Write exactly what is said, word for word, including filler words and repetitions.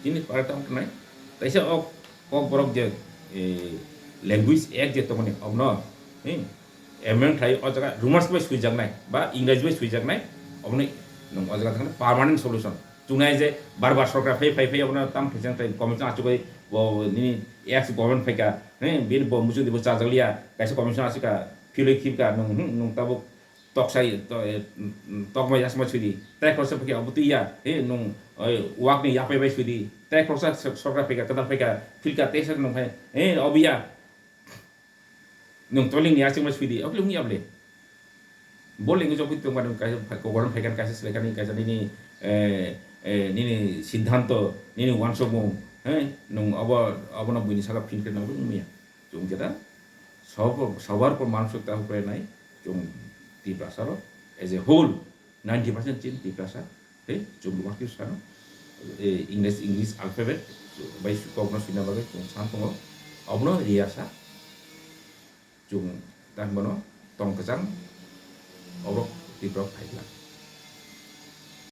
Chini para tang nai. Taisa o kok borok je, eh, language act je tongmani, obno, eh, amendment khai o jaga Roman bai swijaknai ba English bai swijaknai, obno nung o jaga thangna permanent solution. Chungnai je bar bar sorkar phai phai phai obno tam phai jang tai commission achugwi bo nini ex government phaika, eh, bini bo muchung dibo chajakliya, kaisa commission achika philoi khibka nung, hmm, nung tabuk toksai, to-, eh, mm, mm, tokmai yasma sudi. Tei khoroksa phikhe obo twi ya, eh, nung, eh, wakni yapai bai sudi. Tei khoroksa sor-, sorkar phika, kwtal phika, philka tei sak nung khai, eh, obo ya. Nung tolingni yachingma sudi, obo le wng ya bole. Bo le wng jokwi tongma nung kaisa phai-, kogoron phaikan kaisa swlaikan kaisa nini, eh, eh, nini siddhanto, nini wansukmung, eh, nung obo, obono buini saka phinkhe nang wng ya. Chwng jeta sob-, sobar por manusiktao kwlainai chwng Tiprasa rok as a whole ninety percent chini Tiprasa tei chwng rwmani sano, eh, English, English alphabet bai kokno swina bagwi chwng san tongo. Obono riyasa chwng tang bono tong kwchang oborok Tiprok phaikha.